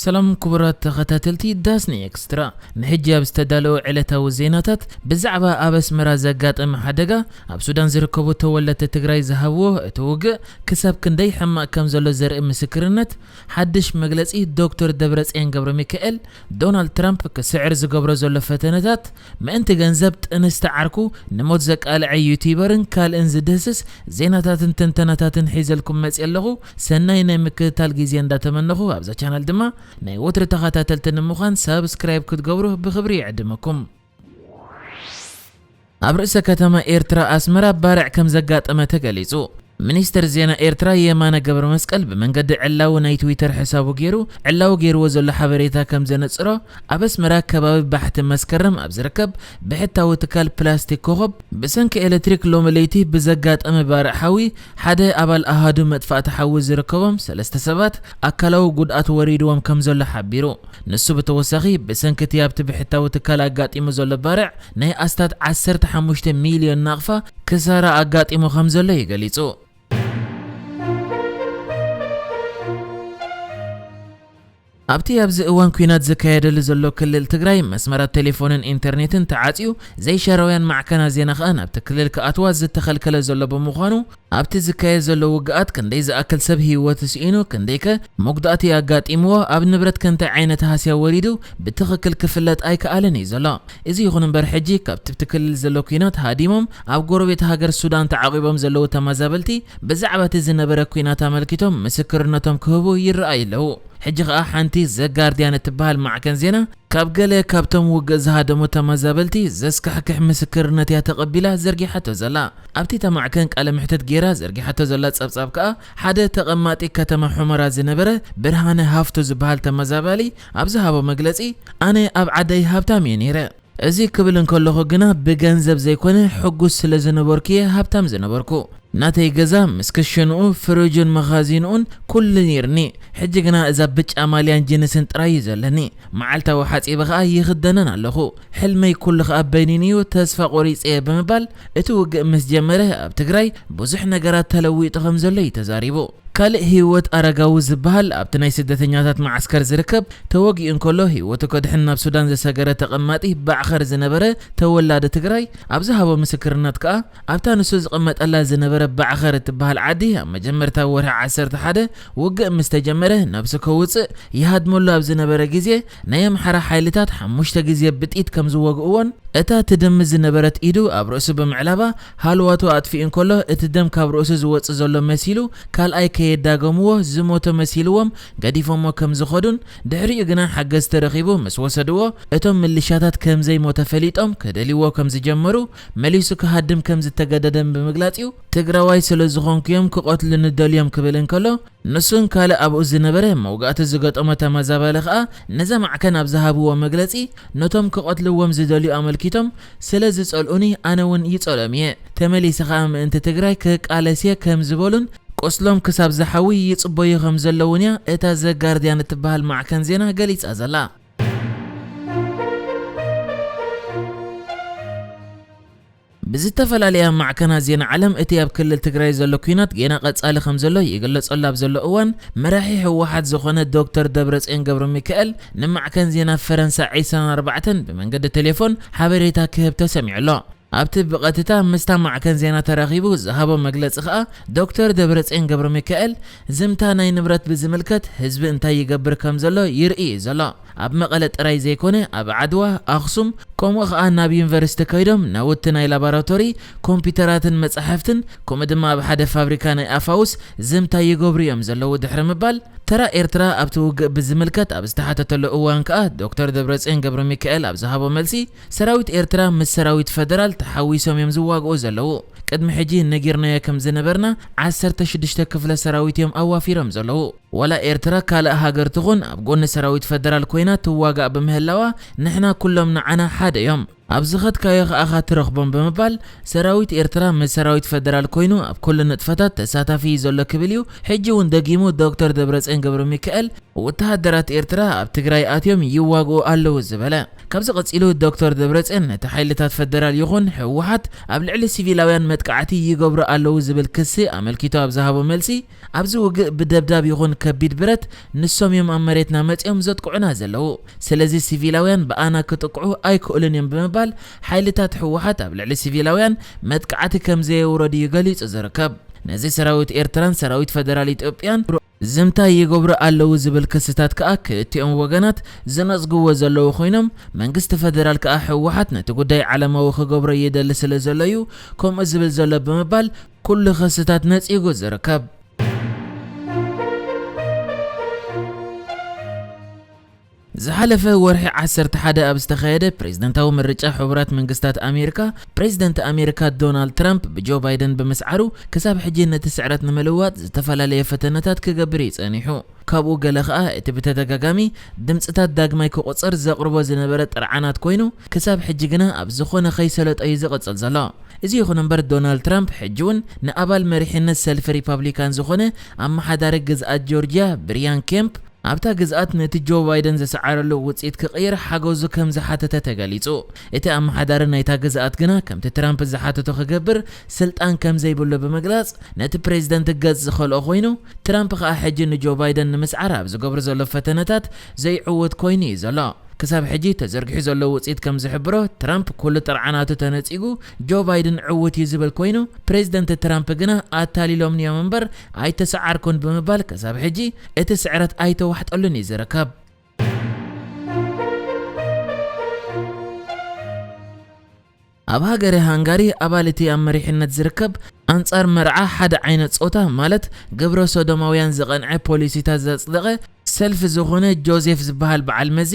ሰላም ክቡራት ተኸታተልቲ ዳስኒ ኤክስትራ፣ ንሕጂ ኣብ ዝተዳለወ ዕለታዊ ዜናታት ብዛዕባ ኣብ ኣስመራ ዘጋጠመ ሓደጋ ኣብ ሱዳን ዝርከቡ ተወለድቲ ትግራይ ዝሃብዎ እቲ ውግእ ክሳብ ክንደይ ሕማቕ ከም ዘሎ ዘርኢ ምስክርነት፣ ሓድሽ መግለጺ ዶክተር ደብረጽዮን ገብረ ሚካኤል፣ ዶናልድ ትራምፕ ክስዕር ዝገብሮ ዘሎ ፈተነታት፣ ምእንቲ ገንዘብ ጥንስቲ ዓርኩ ንሞት ዘቃልዐ ዩቲዩበርን ካልእን ዝድህስስ ዜናታትን ትንተናታትን ሒዘልኩም መጽየ ኣለኹ። ሰናይ ናይ ምክትታል ግዜ እንዳተመነኹ ኣብዛ ቻናል ድማ ናይ ወትሪ ተኸታተልቲ ንምዃን ሳብስክራይብ ክትገብሩ ብኽብሪ ይዕድመኩም። ኣብ ርእሰ ከተማ ኤርትራ ኣስመራ ባርዕ ከም ዘጋጠመ ተገሊጹ። ሚኒስትር ዜና ኤርትራ የማነ ገብረ መስቀል ብመንገዲ ዕላዊ ናይ ትዊተር ሕሳቡ ገይሩ ዕላዊ ገይርዎ ዘሎ ሓበሬታ ከም ዘነጽሮ፣ ኣብ ኣስመራ ከባቢ ባሕቲ መስከረም ኣብ ዝርከብ ብሕታዊ ትካል ፕላስቲክ ኮኸብ ብሰንኪ ኤሌክትሪክ ሎሚ ለይቲ ብዘጋጠመ ባርዕ ሓዊ ሓደ ኣባል ኣሃዱ መጥፋእቲ ሓዊ ዝርከቦም ሰለስተ ሰባት ኣካላዊ ጉድኣት ወሪድዎም ከም ዘሎ ሓቢሩ። ንሱ ብተወሳኺ ብሰንኪ እቲ ኣብቲ ብሕታዊ ትካል ኣጋጢሙ ዘሎ ባርዕ ናይ ኣስታት ዓሰርተ ሓሙሽተ ሚልዮን ናቕፋ ክሳራ ኣጋጢሙ ከም ዘሎ እዩ ገሊጹ። ኣብቲ ኣብዚ እዋን ኲናት ዝካየደሉ ዘሎ ክልል ትግራይ መስመራት ቴሌፎንን ኢንተርኔትን ተዓጽዩ፣ ዘይሻራውያን ማዕከናት ዜና ከኣ ናብቲ ክልል ክኣትዋ ዝተኸልከለ ዘሎ ብምዃኑ፣ ኣብቲ ዝካየድ ዘሎ ውግኣት ክንደይ ዝኣክል ሰብ ህይወቱ ስኢኑ፣ ክንደይከ መጉዳእቲ ኣጋጢምዎ፣ ኣብ ንብረት ከ እንታይ ዓይነት ሃስያ ወሪዱ ብትኽክል ክፍለጥ ኣይከኣለን እዩ ዘሎ። እዚ ይኹን እምበር ሕጂ ካብቲ ኣብቲ ክልል ዘሎ ኲናት ሃዲሞም ኣብ ጎረቤት ሃገር ሱዳን ተዓቒቦም ዘለዉ ተመዛበልቲ ብዛዕባ እቲ ዝነበረ ኲናት ኣመልኪቶም ምስክርነቶም ክህቡ ይረኣዩ ኣለዉ። ሕጂ ኸኣ ሓንቲ ዘጋርድያን እትበሃል ማዕከን ዜና ካብ ገለ ካብቶም ውግእ ዝሃደሙ ተመዛበልቲ ዘስካሕክሕ ምስክርነት እያ ተቐቢላ ዘርጊሓቶ ዘላ። ኣብቲ እታ ማዕከን ቃለ መሕትት ጌራ ዘርጊሓቶ ዘላ ጸብጻብ ከኣ ሓደ ተቐማጢ ከተማ ሑመራ ዝነበረ ብርሃነ ሃፍቱ ዝበሃል ተመዛባሊ ኣብ ዝሃቦ መግለጺ፣ ኣነ ኣብ ዓደይ ሃብታም እየ ነይረ። እዚ ክብል እንከለኹ ግና ብገንዘብ ዘይኮነ ሕጉስ ስለ ዝነበርኩ እየ ሃብታም ዝነበርኩ። ናተይ ገዛ ምስ ክሽንኡ፣ ፍርጁን መኻዚንኡን ኩሉ ነይርኒ። ሕጂ ግና እዛ ብጫ ማልያን ጂንስን ጥራይ እዩ ዘለኒ። መዓልታዊ ሓጺበ ኸኣ ይኽደነን ኣለኹ። ሕልመይ ኩሉ ኸኣ በይኒን እዩ፣ ተስፋ ቆሪጸ እየ ብምባል እቲ ውግእ ምስ ጀመረ ኣብ ትግራይ ብዙሕ ነገራት ተለዊጡ ከም ዘሎ እዩ ተዛሪቡ። ካልእ ህይወት ኣረጋዊ ዝበሃል ኣብቲ ናይ ስደተኛታት መዓስከር ዝርከብ ተወጊኡ እንከሎ ህይወቱ ከድሕን ናብ ሱዳን ዝሰገረ ተቐማጢ ባዕኸር ዝነበረ ተወላዲ ትግራይ ኣብ ዝሃቦ ምስክርነት ከኣ ኣብታ ንሱ ዝቕመጠላ ዝነበረ ባዕኸር እትበሃል ዓዲ ኣብ መጀመርታ ወርሒ ዓሰርተ ሓደ ውግእ ምስ ተጀመረ ነብሱ ከውጽእ ይሃድመሉ ኣብ ዝነበረ ግዜ ናይ ኣምሓራ ሓይልታት ሓሙሽተ ግዜ ብጥይት ከም ዝወግእዎን እታ ትድሚ ዝነበረት ኢዱ ኣብ ርእሱ ብምዕላባ ሃልዋቱ ኣጥፊኡ እንከሎ እቲ ደም ካብ ርእሱ ዝወጽእ ዘሎ መሲሉ ካልኣይ ከየዳገምዎ ዝሞተ መሲልዎም ገዲፎሞ ከም ዝኸዱን ድሕሪኡ ግና ሓገዝ ተረኺቡ ምስ ወሰድዎ እቶም ምልሻታት ከም ዘይሞተ ፈሊጦም ክደልይዎ ከም ዝጀመሩ መሊሱ ክሃድም ከም ዝተገደደን ብምግላጽ እዩ ትግራዋይ ስለ ዝኾንኩ እዮም ክቐትሉኒ ደልዮም ክብል እንከሎ ንሱን ካልእ ኣብኡ ዝነበረ መውጋእቲ ዝገጠሞ ተመዛባሊ ኸኣ ነዛ ማዕከን ኣብ ዝሃብዎ መግለጺ ነቶም ክቐትልዎም ዝደልዩ ኣመልኪቶም ስለ ዝጸልኡኒ ኣነ እውን ይጸልኦም እየ ተመሊሰ ኸኣ ምእንቲ ትግራይ ክቃለስ እየ ከም ዝበሉን ቁስሎም ክሳብ ዝሓዊ ይጽበዩ ከም ዘለውን እያ እታ ዘጋርድያን እትበሃል ማዕከን ዜና ገሊጻ ዘላ። ብዝተፈላለያ ማዕከናት ዜና ዓለም እቲ ኣብ ክልል ትግራይ ዘሎ ኲናት ጌና ቀጻሊ ከም ዘሎ ይግለጸሉ ኣብ ዘሎ እዋን መራሒ ህወሓት ዝኾነ ዶክተር ደብረጽዮን ገብረ ሚካኤል ንማዕከን ዜና ፈረንሳ ዒስራን ኣርባዕተን ብመንገዲ ቴሌፎን ሓበሬታ ክህብ ተሰሚዑ ኣሎ። ኣብቲ ብቐጥታ ምስታ ማዕከን ዜና ተራኺቡ ዝሃቦ መግለጺ ከኣ ዶክተር ደብረጽዮን ገብረ ሚካኤል ዝምታ ናይ ንብረት ብዝምልከት ህዝቢ እንታይ ይገብር ከም ዘሎ ይርኢ እዩ ዘሎ። ኣብ መቐለ ጥራይ ዘይኮነ ኣብ ዓድዋ፣ ኣኽሱም፣ ከምኡ ኸኣ ናብ ዩኒቨርሲቲ ከይዶም ናውቲ ናይ ላቦራቶሪ፣ ኮምፒተራትን መጻሕፍትን ከምኡ ድማ ኣብ ሓደ ፋብሪካ ናይ ኣፋውስ ዝምታ ይገብሩ እዮም ዘለዉ ድሕሪ ምባል፣ ተራ ኤርትራ ኣብቲ ውግእ ብዝምልከት ኣብ ዝተሓተተሉ እዋን ከኣ ዶክተር ደብረጽዮን ገብረ ሚካኤል ኣብ ዝሃቦ መልሲ፣ ሰራዊት ኤርትራ ምስ ሰራዊት ፈደራል ተሓዊሶም እዮም ዝዋግኡ ዘለዉ። ቅድሚ ሕጂ ነጊርናዮ ከም ዝነበርና ዓሰርተ ሽዱሽተ ክፍለ ሰራዊት እዮም ኣዋፊሮም ዘለዉ። ዋላ ኤርትራ ካልእ ሃገር ትኹን ኣብ ጎኒ ሰራዊት ፈደራል ኮይና ትዋጋእ ብምህላዋ ንሕና ኩሎም ንዓና ሓደ እዮም። ኣብ ዝኸድካዮ ከኣኻ ትረኽቦም ብምባል ሰራዊት ኤርትራ ምስ ሰራዊት ፈደራል ኮይኑ ኣብ ኩሉ ንጥፈታት ተሳታፊ እዩ ዘሎ ክብል እዩ። ሕጂ እውን ደጊሙ ዶክተር ደብረጽዮን ገብረ ሚካኤል ወተሃደራት ኤርትራ ኣብ ትግራይ ኣትዮም ይዋግኡ ኣለዉ ዝበለ። ካብዚ ቀጺሉ ዶክተር ደብረጽዮን ነቲ ሓይልታት ፈደራል ይኹን ህወሓት ኣብ ልዕሊ ሲቪላውያን መጥቃዕቲ ይገብሩ ኣለዉ ዝብል ክሲ ኣመልኪቱ ኣብ ዝሃቦ መልሲ፣ ኣብዚ ውግእ ብደብዳብ ይኹን ከቢድ ብረት ንሶም እዮም ኣብ መሬትና መጺኦም ዘጥቅዑና ዘለዉ። ስለዚ ሲቪላውያን ብኣና ክጥቅዑ ኣይክእሉን እዮም ብምባል ሓይልታት ህወሓት ኣብ ልዕሊ ሲቪላውያን መጥቃዕቲ ከም ዘየውረዱ እዩ ገሊጹ ዝርከብ። ነዚ ሰራዊት ኤርትራን ሰራዊት ፈደራል ኢትዮጵያን ዝምታ ይገብሩ ኣለዉ ዝብል ክስታት ከኣ ክልቲኦም ወገናት ዝነጽግዎ ዘለዉ ኮይኖም፣ መንግስቲ ፈደራል ከኣ ህወሓት ነቲ ጉዳይ ዓለማዊ ክገብሮ ይደሊ ስለ ዘሎ እዩ ከምኡ ዝብል ዘሎ ብምባል ኩሉ ክስታት ነጺጉ ዝርከብ። ዝሓለፈ ወርሒ ዓሰርተ ሓደ ኣብ ዝተኻየደ ፕሬዝደንታዊ ምርጫ ሕቡራት መንግስታት ኣሜሪካ፣ ፕሬዝደንት ኣሜሪካ ዶናልድ ትራምፕ ብጆ ባይደን ብምስዓሩ፣ ክሳብ ሕጂ ነቲ ስዕረት ንምልዋጥ ዝተፈላለየ ፈተነታት ክገብር እዩ ጸኒሑ። ካብኡ ገለ ኸኣ እቲ ብተደጋጋሚ ድምጽታት ዳግማይ ክቑጸር ዘቕርቦ ዝነበረ ጥርዓናት ኮይኑ፣ ክሳብ ሕጂ ግና ኣብ ዝኾነ ከይሰለጦ እዩ ዝቕጽል ዘሎ። እዚ ይኹን እምበር ዶናልድ ትራምፕ ሕጂ እውን ንኣባል መሪሕነት ሰልፊ ሪፓብሊካን ዝኾነ ኣመሓዳሪ ግዝኣት ጆርጂያ ብሪያን ኬምፕ ኣብታ ግዝኣት ነቲ ጆ ባይደን ዝሰዓረሉ ውጽኢት ክቕይር ሓገዙ ከም ዝሓተተ ተገሊጹ። እቲ ኣመሓዳሪ ናይታ ግዝኣት ግና ከምቲ ትራምፕ ዝሓተቶ ክገብር ስልጣን ከም ዘይብሉ ብምግላጽ ነቲ ፕሬዝደንት ገጽ ዝኸልኦ ኮይኑ፣ ትራምፕ ኸኣ ሕጂ ንጆ ባይደን ንምስዓር ኣብ ዝገብሮ ዘሎ ፈተነታት ዘይዕውት ኮይኑ እዩ ዘሎ። ክሳብ ሕጂ ተዘርጊሑ ዘሎ ውጽኢት ከም ዝሕብሮ፣ ትራምፕ ኩሉ ጥርዓናቱ ተነጺጉ፣ ጆ ባይደን ዕውት እዩ ዝብል ኮይኑ፣ ፕሬዝደንት ትራምፕ ግና ኣታሊሎምኒ እዮም እምበር ኣይተሰዓርኩን ብምባል ክሳብ ሕጂ እቲ ስዕረት ኣይተዋሕጠሉን እዩ ዝርከብ። ኣብ ሃገረ ሃንጋሪ ኣባል እቲ ኣብ መሪሕነት ዝርከብ ኣንጻር መርዓ ሓደ ዓይነት ጾታ ማለት ግብረ ሶዶማውያን ዝቐንዐ ፖሊሲታት ዘጽደቐ ሰልፊ ዝኾነ ጆዜፍ ዝበሃል በዓል መዚ፣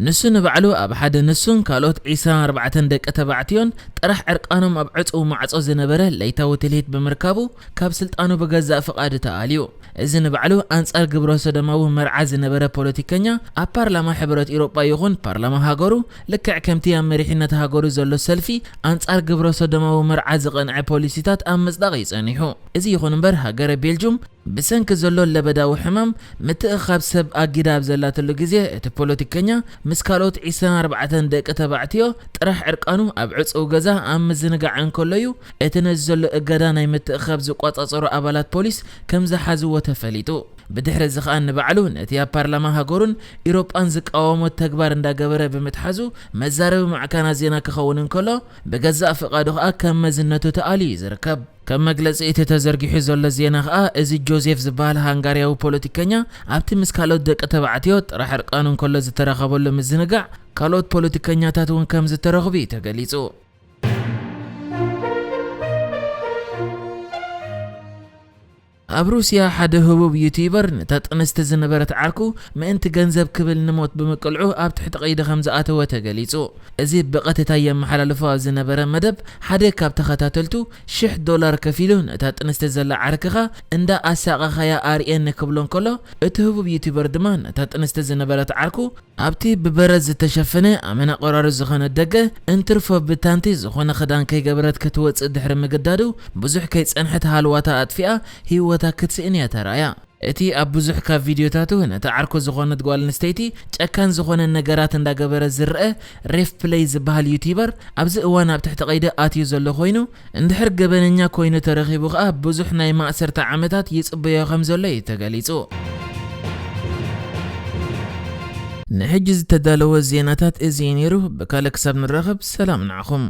ንሱ ንባዕሉ ኣብ ሓደ ንሱን ካልኦት ዒስራን ኣርባዕተን ደቂ ተባዕትዮን ጥራሕ ዕርቃኖም ኣብ ዕጹው ማዕጾ ዝነበረ ለይታዊ ትልሂት ብምርካቡ ካብ ስልጣኑ ብገዛእ ፍቓዱ ተኣልዩ። እዚ ንባዕሉ ኣንጻር ግብረ ሶዶማዊ መርዓ ዝነበረ ፖለቲከኛ ኣብ ፓርላማ ሕብረት ኢሮጳ ይኹን ፓርላማ ሃገሩ ልክዕ ከምቲ ኣብ መሪሕነት ሃገሩ ዘሎ ሰልፊ ኣንጻር ግብረ ሶዶማዊ መርዓ ዝቐንዐ ፖሊሲታት ኣብ ምጽዳቕ እዩ ጸኒሑ። እዚ ይኹን እምበር ሃገረ ቤልጁም ብሰንኪ ዘሎ ለበዳዊ ሕማም ምትእኻብ ሰብ ኣጊዳ ኣብ ዘላትሉ ግዜ፣ እቲ ፖለቲከኛ ምስ ካልኦት ዒስራን ኣርባዕተን ደቂ ተባዕትዮ ጥራሕ ዕርቃኑ ኣብ ዕጹው ገዛ ኣብ ምዝንጋዕ እንከሎ እዩ፣ እቲ ነዚ ዘሎ እገዳ ናይ ምትእኻብ ዝቆጻጸሩ ኣባላት ፖሊስ ከም ዝሓዝዎ ተፈሊጡ። ብድሕሪ እዚ ኸኣ ንባዕሉ ነቲ ኣብ ፓርላማ ሃገሩን ኢሮጳን ዝቃወሞ ተግባር እንዳገበረ ብምትሓዙ፣ መዛረቢ ማዕከናት ዜና ክኸውን እንከሎ፣ ብገዛእ ፍቓዱ ኸኣ ከም መዝነቱ ተኣልዩ እዩ ዝርከብ። ከም መግለጺ እቲ ተዘርጊሑ ዘሎ ዜና ኸኣ፣ እዚ ጆዜፍ ዝበሃል ሃንጋርያዊ ፖለቲከኛ ኣብቲ ምስ ካልኦት ደቂ ተባዕትዮ ጥራሕ ዕርቃኑ እንከሎ ዝተረኸበሉ ምዝንጋዕ፣ ካልኦት ፖለቲከኛታት እውን ከም ዝተረኽቡ እዩ ተገሊጹ። ኣብ ሩስያ ሓደ ህቡብ ዩቲዩበር ነታ ጥንስቲ ዝነበረት ዓርኩ ምእንቲ ገንዘብ ክብል ንሞት ብምቅልዑ ኣብ ትሕቲ ቀይዲ ከም ዝኣተወ ተገሊጹ። እዚ ብቐጥታ የመሓላልፎ ኣብ ዝነበረ መደብ ሓደ ካብ ተኸታተልቱ ሽሕ ዶላር ከፊሉ ነታ ጥንስቲ ዘላ ዓርክኻ እንዳ ኣሳቐኻያ ኣርእየኒ ክብሎ እንከሎ፣ እቲ ህቡብ ዩቲዩበር ድማ ነታ ጥንስቲ ዝነበረት ዓርኩ ኣብቲ ብበረድ ዝተሸፈነ ኣመና ቆራርጽ ዝኾነ ደገ እንትርፎ ብታንቲ ዝኾነ ክዳን ከይገበረት ክትወጽእ ድሕሪ ምግዳዱ ብዙሕ ከይጸንሐት ሃልዋታ ኣጥፊኣ ህይወታ ክትስእን እያ ተራእያ። እቲ ኣብ ብዙሕ ካብ ቪድዮታቱ ነታ ዓርኩ ዝኾነት ጓል ኣንስተይቲ ጨካን ዝኾነ ነገራት እንዳገበረ ዝረአ ሬፍ ፕለይ ዝበሃል ዩቲዩበር ኣብዚ እዋን ኣብ ትሕቲ ቀይዲ ኣትዩ ዘሎ ኮይኑ፣ እንድሕር ገበነኛ ኮይኑ ተረኺቡ ኸኣ ብዙሕ ናይ ማእሰርቲ ዓመታት ይጽበዮ ከም ዘሎ እዩ ተገሊጹ። ንሕጂ ዝተዳለወ ዜናታት እዚ እዩ ነይሩ። ብካልእ ክሳብ ንራኸብ ሰላም ንዓኹም።